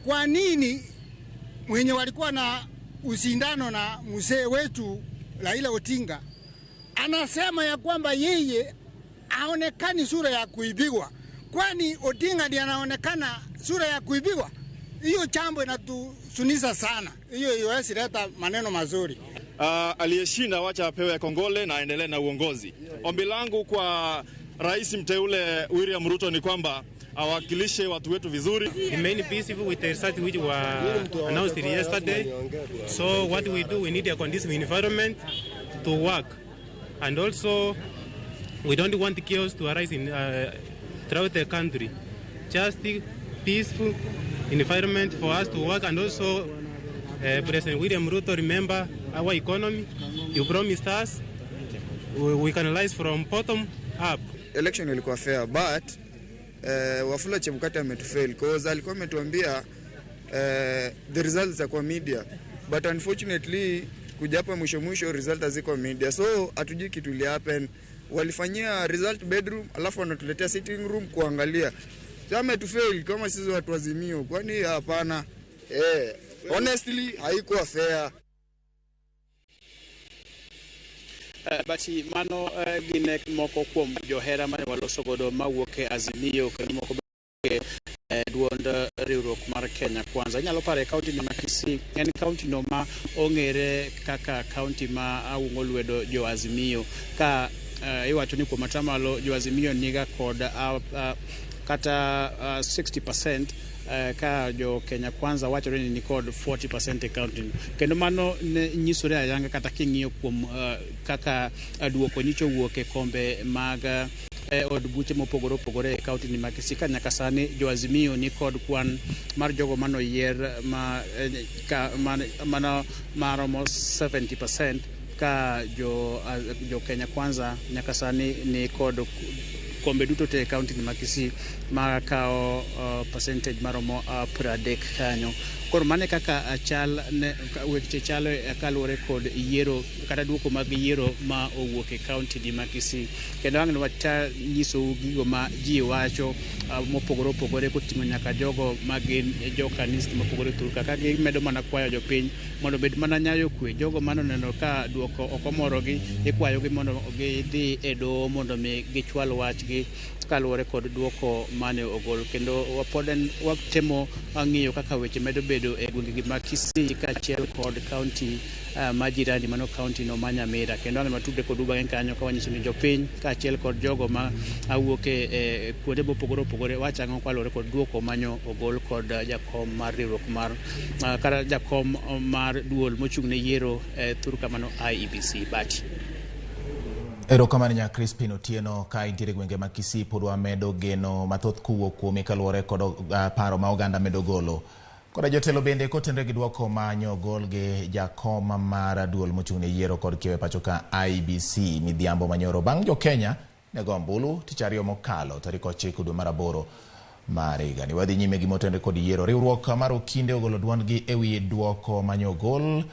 kwa nini mwenye walikuwa na usindano na mzee wetu Raila Odinga anasema ya kwamba yeye haonekani sura ya kuibiwa? Kwani Odinga ndiye anaonekana sura ya kuibiwa? Hiyo jambo inatusunisa sana. Hiyo iwezi leta maneno mazuri. Aliyeshinda wacha apewe kongole na aendelee na uongozi. Ombi langu kwa rais mteule William Ruto ni kwamba awakilishe watu wetu vizuri. Remain peaceful with the results which were announced yesterday. So what we do, we need a conducive environment to work. And also we don't want chaos to arise in throughout the country. Just a peaceful environment for us to work. And also President William Ruto, remember our economy. You promised us we can rise from bottom up. Election ilikuwa fair, but Wafula Chebukati ametufail cause alikuwa ametuambia the results are kwa media, but unfortunately kuja hapa mwisho mwisho result haziko media, so hatujui kitu ili happen. Walifanyia result bedroom alafu wanatuletea sitting room kuangalia. Sasa ametufail kama sisi watu Azimio, kwani hapana. Honestly haikuwa fair. Basi mano gin moko kuom johera mane waloso godo mawuok e Azimio kendo moko e duond riwruok mar Kenya Kwanza. Inyalo paro e kaunti no ma Kisii en kaunti no ma ong'ere kaka kaunti ma aung'o lwedo jo Azimio, ka iwacho ni kuom atamalo jo Azimio niga kod kata 60%, ka jo Kenya Kwanza wachore ni nikod 40% e kaunti no. Kendo mano ne nyisore ayanga kata king'iyo kuom kaka duoko nyicho wuok e kombe mag od buche mopogore opogore e kaunti ni ma Kisii, ka nyaka sani jo Azimio ni kod kwan mar jogo manoyier mano maromo 70%, ka jo Kenya Kwanza nyaka sani ni kod kombe duto te e kaunti ni ma Kisii ma kawo percentage maromo 30 kanyo. Koro mane kaka chal ne weche chalo kaluwore kod yiero kata duoko mag yiero ma owuok e kaunti ni ma Kisii. Kendo ang' wanyisou gigo ma ji wacho mopogore opogore koting'o nyaka jogo ma gin jokanisni mopogore thurka, ka gimedo mana kwayo jopiny mondo obed mana nyayo kwe. Jogo manoneno ka duoko ok omorogi ikwayogi mondo gidhi e doho mondo mi gichwal wachgi kaluwore kod duoko mane ogol. Kendo wapod watemo ng'iyo kaka weche medo bedo e gwenge ma Kisii kaachiel kod kaunti ma jirani mano kaunti no ma Nyamira. Kendo ang' watudre kod bang'e kanyo ka wanyiso ni jopiny kaachiel kod jogo ma awuok e kuonde mopogore opogore wacho ang'o kaluwore kod duoko manyo ogol kod jakom mar riwruok mar kata jakom mar duol mochung' ne yiero thurka mano IEBC. Bati. Erokamano nya Crispin Otieno. Ka intiere gwenge ma Kisii pod wamedo geno mathoth kowuok kuomi kaluwore kod paro ma oganda medo golo. Koda jotelo bende kotenre gi duoko ma nyogol gi jakom mar duol mochung' ne yiero kod kiewo e pacho ka IEBC midhiambo manyoro bang' jo Kenya nego ombulu tich ariyo mokalo tarik 9 dwe mar 8 mar higani. Wadhi nyime gi motenre kod yiero. Riwruok mar Okinde ogolo duondgi ewi duoko manyogol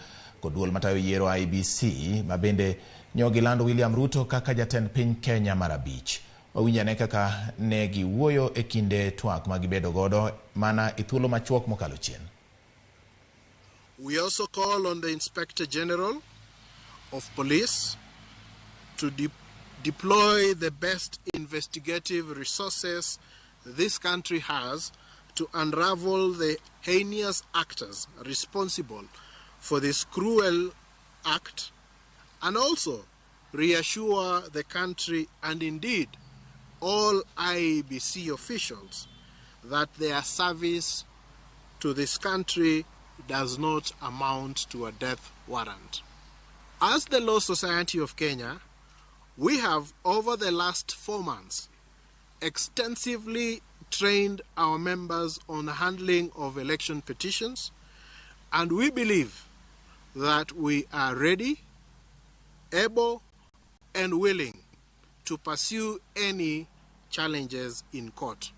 kod duol matayo yiero IEBC ma bende nyogilando William Ruto kaka jatend piny Kenya mar 5. Wawinj ane kaka ne giwuoyo e kinde twak ma gibedo godo mana e thuolo machuok mokalo chien. We also call on the Inspector General of Police to deploy the best investigative resources this country has to unravel the heinous actors responsible for this cruel act, and also reassure the country and indeed all IEBC officials that their service to this country does not amount to a death warrant. As the Law Society of Kenya, we have over the last 4 months extensively trained our members on the handling of election petitions, and we believe that we are ready, able, and willing to pursue any challenges in court.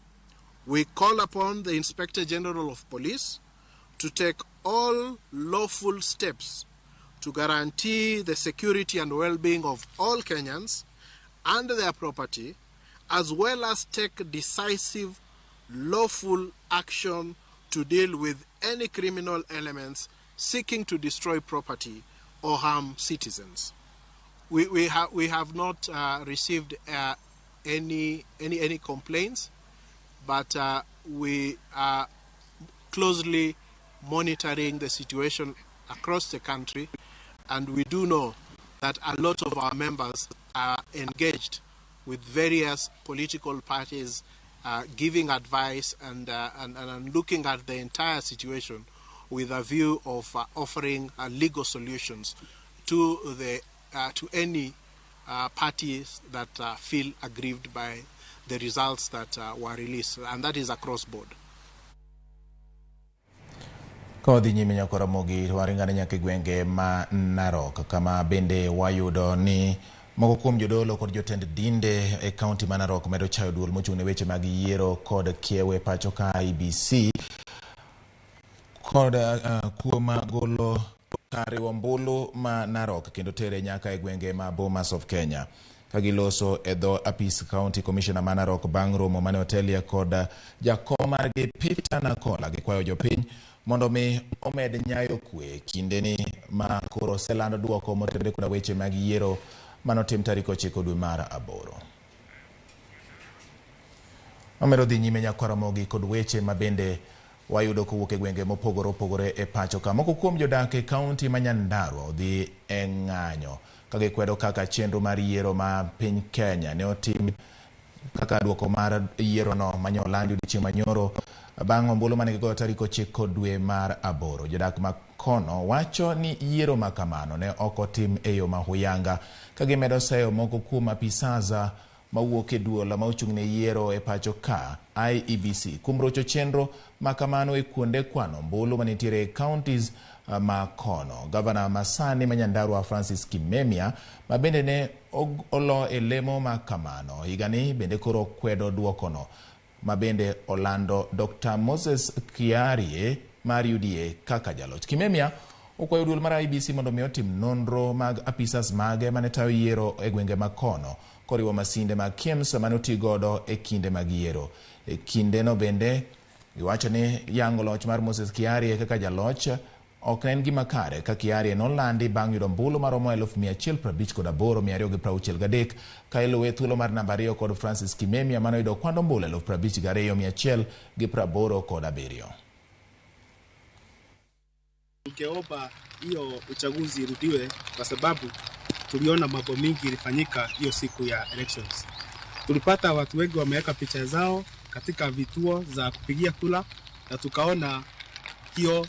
We call upon the Inspector General of Police to take all lawful steps to guarantee the security and well-being of all Kenyans and their property, as well as take decisive, lawful action to deal with any criminal elements seeking to destroy property or harm citizens. We have not received any complaints, but we are closely monitoring the situation across the country, and we do know that a lot of our members are engaged with various political parties, giving advice and looking at the entire situation with a view of offering legal solutions to the to any parties that feel aggrieved by the results that were released, and that is across board. Kodhi nyime nyaka Ramogi waringane nyaka e gwenge ma Narok, kama bende wayudo ni moko kuom jodolo kod jotend dinde e kaunti ma Narok medo chayo duol mochung' ne weche mag yiero kod kiewe pacho ka IEBC kod kuo ma golo kar riwo ombulu ma Narok kendo tere nyaka e gwenge ma Bomas of Kenya. Kagiloso e dho apis County Commissioner ma Narok bang' romo mane otelie kod jakom margi Peter Nakola, gikwayo jopiny mondo mi omed nyayo kwe kindeni ma koro oselando duoko motenore koda weche mag yiero manotim tarik 9 dwe mar 8. Wamedo dhi nyime nyaka Ramogi kod weche mabende wayudo kowuok e gwenge mopogore opogore e pacho ka. Moko kuom jodak e kaunti ma Nyandarua odhi e ng'anyo ka gikwedo kaka chenro mar yiero ma piny Kenya ne otim kaka duoko mar yierono mane olandi odiechieng' manyoro bang' ombulu mane gigoyo tarik 9 dwe mar 8. Jodak ma kono wacho ni yiero ma kamano ne ok otim e yo ma huyanga, ka gimedo seyo moko kuom apisaza mawuok e duol ma ochung' ne yiero e pacho ka IEBC kuom rocho chenro ma kamano e kuonde kwano ombulu manitiere e counties ma kono. Gavana masani ma Nyandarua Francis Kimemia ma bende ne olo e lemo ma kamano higani bende koro kwedo duokono ma bende olando Dr. Moses Kiarie mar UDA kaka jaloch. Kimemia okwayo duol mar IEBC mondo mi otim nonro mag apisas mage mane tayo yiero e gwenge ma kono koriwo masinde mag KIEMS mane otigodo e kinde mag yiero. E kindeno bende giwacho ni yango loch mar Moses Kiarie kaka jaloch ok en gima kare ka Kiarie nolandi bang' yudo ombulu maromo 158,263 ka iluwe thuolo mar namba 2 kod Francis Kimemia manoyudo kwand ombulu 52,187. Ningeomba hiyo uchaguzi irudiwe kwa sababu tuliona mambo mingi ilifanyika hiyo siku ya elections. Tulipata watu wengi wameweka picha zao katika vituo za kupigia kura na tukaona hiyo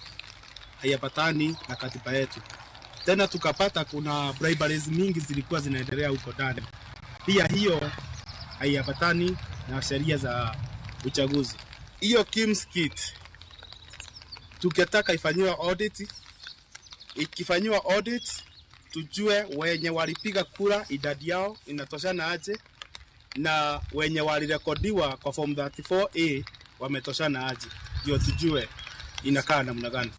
haiambatani na katiba yetu. Tena tukapata kuna briberies mingi zilikuwa zinaendelea huko ndani. Pia hiyo haiambatani na sheria za uchaguzi. Hiyo KIEMS kit tukitaka ifanyiwe audit, ikifanyiwa audit tujue wenye walipiga kura idadi yao inatoshana aje na wenye walirekodiwa kwa form 34A wametoshana aje, ndio tujue inakaa namna gani.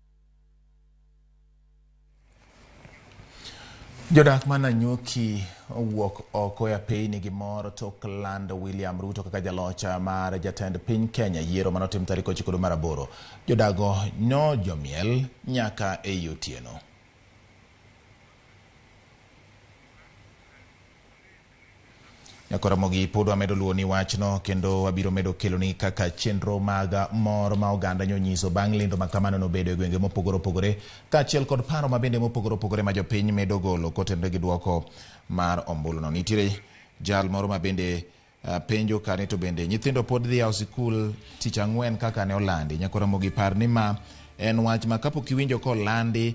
Jodak ma Nanyuki owuok oko e apeyni gi mor tok lando William Ruto kaka jaloch mar jatend piny Kenya yiero manotim tarik 9 dwe mar aboro. Jodago no jomiel nyaka ei otieno. Nyakoramogi pod wamedo luwo ni wachno kendo wabiro medo keloni kaka chenro mag mor ma oganda nyonyiso bang' lendo ma kamano nobedo e gwenge mopogore opogore kaachiel kod paro mabende mopogore opogore ma jopiny medo golo kotenore gi duoko mar ombuluno. Nitiere jal moro ma bende penjo kani to bende nyithindo pod dhi yawo sikul tich ang'wen kaka ne olandi. Nyakoramogi par ni ma en wach ma kapok iwinjo kolandi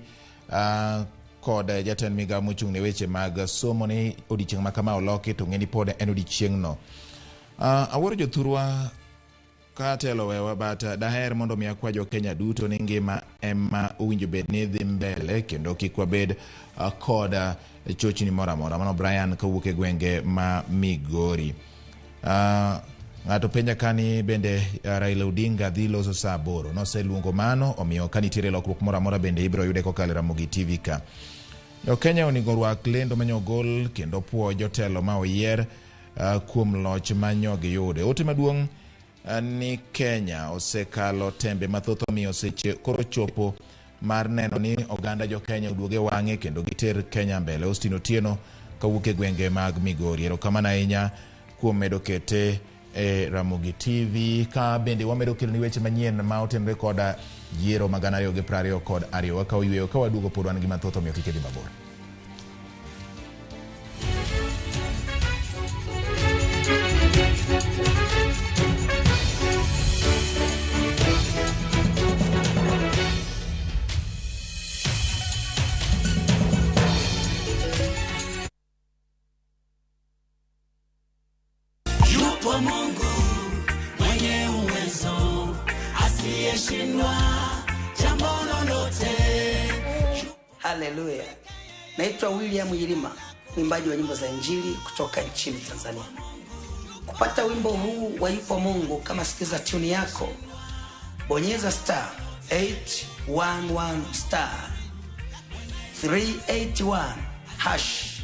kod jatend migawo mochung' ne weche mag somo ni odiochieng' ma kama oloki to ng'e ni pod en odiochieng'no. Awuoro jothurwa ka telo wewa but daher mondo mi akwa jo Kenya duto ni ngima ema owinjo bed ni dhi mbele kendo kik wabed kod chochni moro amora. Mano Brian kawuok e gwenge ma Migori. Ng'ato penja kani bende Raila Odinga dhi loso saa 8. Noseluongo mano, omiyo ka nitiere lokruok moro amora bende ibiro yude kokalo e Ramogi TV ka. Jo Kenya onego orwak lendo manyogol kendo puo jotelo ma oyier kuom loch ma giyudo. Ote maduong' ni Kenya osekalo tembe mathoth omiyo seche koro chopo mar neno ni oganda jo Kenya oduoge wang'e kendo giter Kenya mbele. Austin Otieno kawuok e gwenge mag Migori. Erokamano ahinya kuom medo kete e Ramogi TV ka bende wamedo keloni weche manyien ma otenore koda yiero mag 2022. Wakawo yweyo ka waduogo pod wan gi mathoth omiyo kik idhi mabor. Yupo Mungu mwenye uwezo asiyeshindwa jambo lolote. Haleluya. Naitwa William Yilima, mwimbaji wa nyimbo za Injili kutoka nchini Tanzania. Kupata wimbo huu wa Yupo Mungu kama sikiza tune yako, bonyeza star 811 star 381 hash.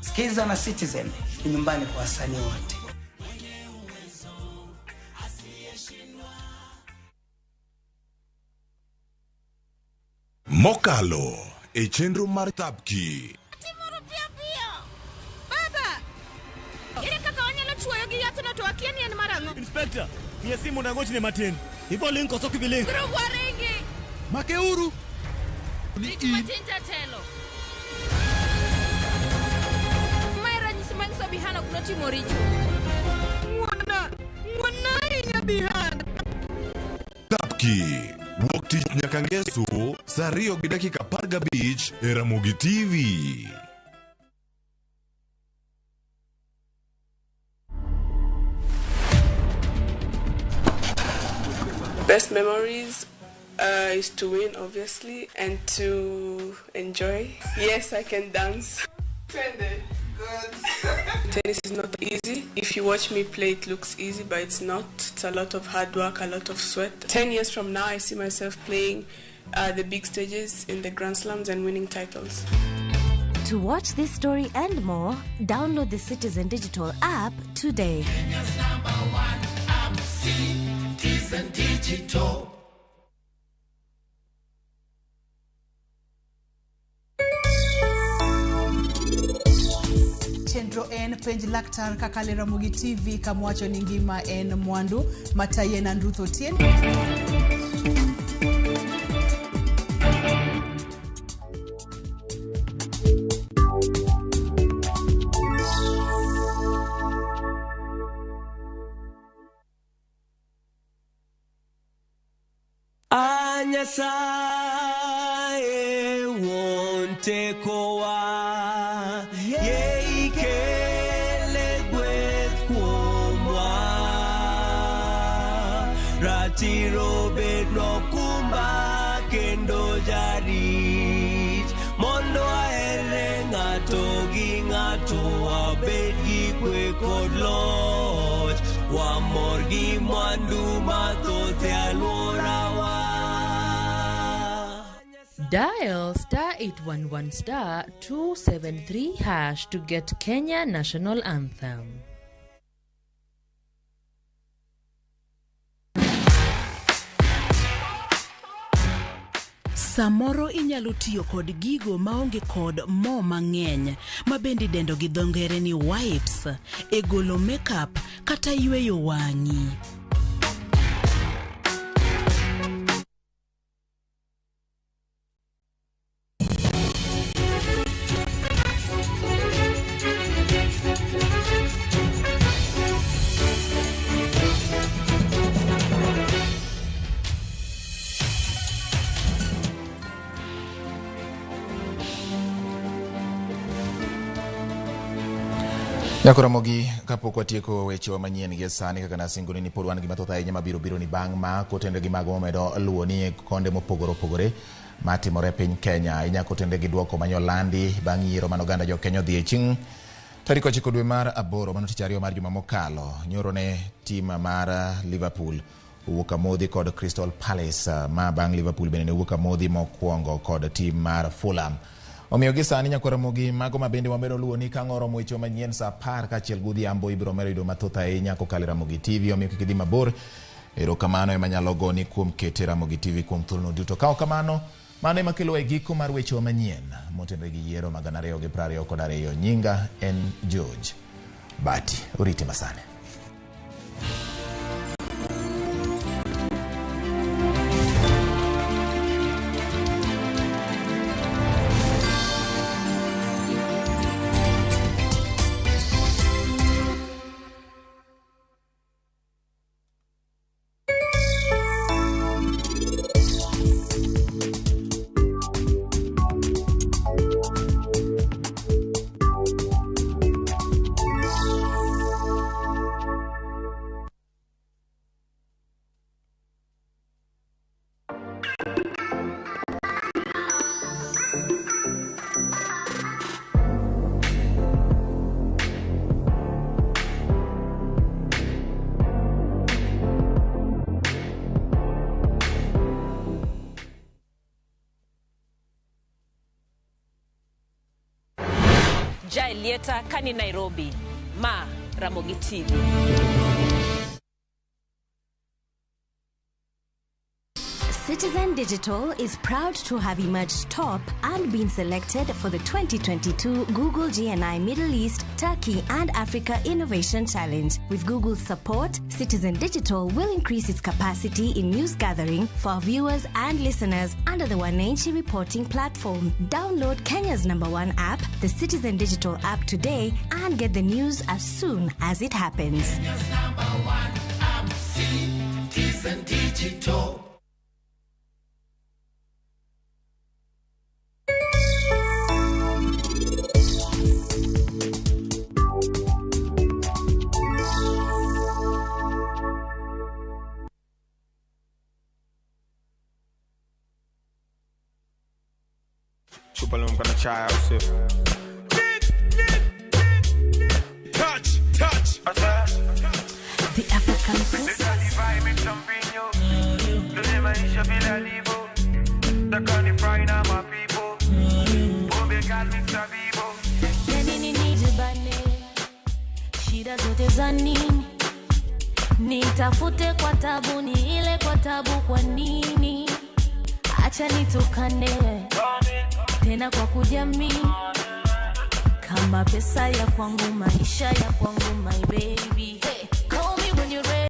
Sikiza na Citizen ni nyumbani kwa wasanii wote. Mokalo e chenro mar Tapki. Baba! Ere kaka wanyalo chuoyo gi yathno to wakia ni en mar ang'o? Inspector, miya simu nangochne matin. Ibo link koso ok ibi link? Dhurug waringi! Makeuru! Rit matin jatelo. Mae ranyisi manyiso Bihana ok notimo richo. Ng'wona! Ng'wona ahinya Bihana! Tapki. Wuok tich nyaka ngeso saa 2:15 e Ramogi TV. Best memories is to win, obviously, and to enjoy. Yes, I can dance. Good. Tennis is not easy. If you watch me play, it looks easy, but it's not. It's a lot of hard work, a lot of sweat. 10 years from now, I see myself playing the big stages in the Grand Slams and winning titles. To watch this story and more, download the Citizen Digital app today. Kenya's number one app, Citizen Digital. Chenro en penj laktar kakale Ramogi TV kamwacho ni ngima en mwandu mataye na Ruth Otieno. Anyasaye wonte kowa Ratiro bedno kumba kendo jarit mondo ahere ng'ato gi ng'ato wabed gi kwe kod loch wamor gi mwandu mathoth e alworawa. Dial star 811 star 273 hash to get Kenya National Anthem. Samoro inyalo tiyo kod gigo maonge kod mo mang'eny ma bende idendo gi dho ngere ni wipes e golo makeup kata yweyo wang'i. Nyakoromogi kapok watieko wechewa manyien gi sani kaka nasingoni ni pod wan gi mathoth ahinya mabiro biro ni bang' ma kotenre gi mago mamedo luwo ni e konde mopogore opogore matimore e piny Kenya ahinya kotenre gi duoko manyolandi bang' yiero mane oganda jo Kenya odhi e chieng' tarik 9 dwe mar 8 mano tich ariyo mar juma mokalo. Nyoro ne tim mar Liverpool owuok amodhi kod Crystal Palace ma bang' Liverpool bende ne owuok amodhi mokwongo kod tim mar Fulham. Omiyo gi sani nyakoromogi mago ma bende wamedo luwo ni ka ng'oro weche manyien saa 10 kaachiel godhiambo ibiro medo yudo mathoth ahinya kokalo e Ramogi TV. Omiyo kik idhi mabor. Erokamano ema nyalo goni kuom kete Ramogi TV kuom thuolono duto. Ka ok kamano, mano ema kelowa e giko mar wechewa manyien motenore gi yiero mag 2022. Nyinga en George Bati. Orite masani. Jaelieta kani Nairobi, ma Ramogi TV. Citizen Digital is proud to have emerged top and been selected for the 2022 Google GNI Middle East, Turkey and Africa Innovation Challenge. With Google's support, Citizen Digital will increase its capacity in news gathering for our viewers and listeners under the Wananchi reporting platform. Download Kenya's #1 app, the Citizen Digital app today, and get the news as soon as it happens. Kenya's #1 app, Citizen Digital. Try out so. Touch, touch. The African Princess. Shida zote za nini? Nitafute kwa tabu, ni ile kwa tabu kwa nini? Acha nitukane tena kwa kujamii. Kama pesa ya kwangu, maisha ya kwangu, my baby. Hey, call me when you're ready.